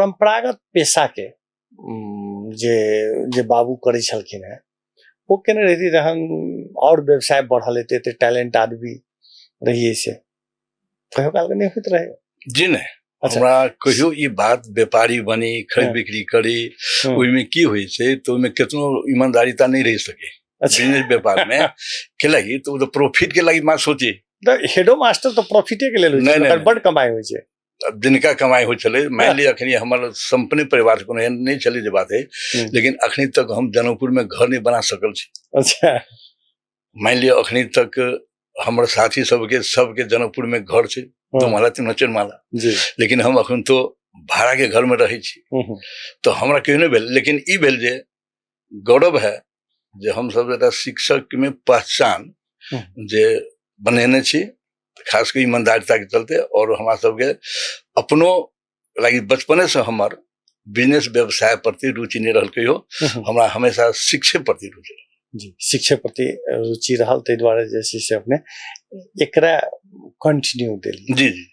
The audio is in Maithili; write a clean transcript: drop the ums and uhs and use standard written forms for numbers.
परम्परागत पेशाके जे जे बाबू करै छलखिन हेँ, ओ केने रहिती तहन आओर व्यवसाय बढ़ल हेतै। एते टैलेंट आदमी रहियै से कहियो कालके नहि होइत रहै? जी नहि। हमरा कहियो ई बात व्यापारी बनी, खरीद बिक्री करी, ओहिमे की होइ छै तऽ ओहिमे केतनो ईमानदारिता नहि रहि सके। बिजनेस व्यापार में के लागि तऽ ओ तऽ प्रॉफिट के लागि मात्र सोची। तऽ हेडो मास्टर तऽ प्रॉफिटे के लेल होइ छै। नहि, ओकर नहि। बड कमाइ होइ छै। अब जिनका कमाइ होइ छलै, मानि लिअ अखनी हमर सम्पूर्ण परिवार कोनो एहन नहि छलै जे बात है, लेकिन अखनी तक हम जनकपुर में घर नहि बना सकल छी। मानि लिअ अखनी तक हमर साथी सबके सबके जनकपुर में घर छै, दू माला, तीन माला, चारि माला, लेकिन हम अखन तो भाड़ा के घर में रहै छी। तऽ हमरा कहियो नहि भेल, लेकिन ई भेल जे गौरव है जे हमसब एकटा शिक्षक में पहचान जे बनेने छी, खास कऽ ईमानदारिता के चलते। और हमरा सबके अपनो लागि बचपने से हमर बिजनेस व्यवसाय प्रति रुचि नहि रहल कहियो। हमरा हमेशा शिक्षे प्रति रुचि रहल। जी, शिक्षे प्रति रुचि रहल, ताहि दुआरे जे छै से अपने एकरा कंटिन्यू देलियै। जी जी।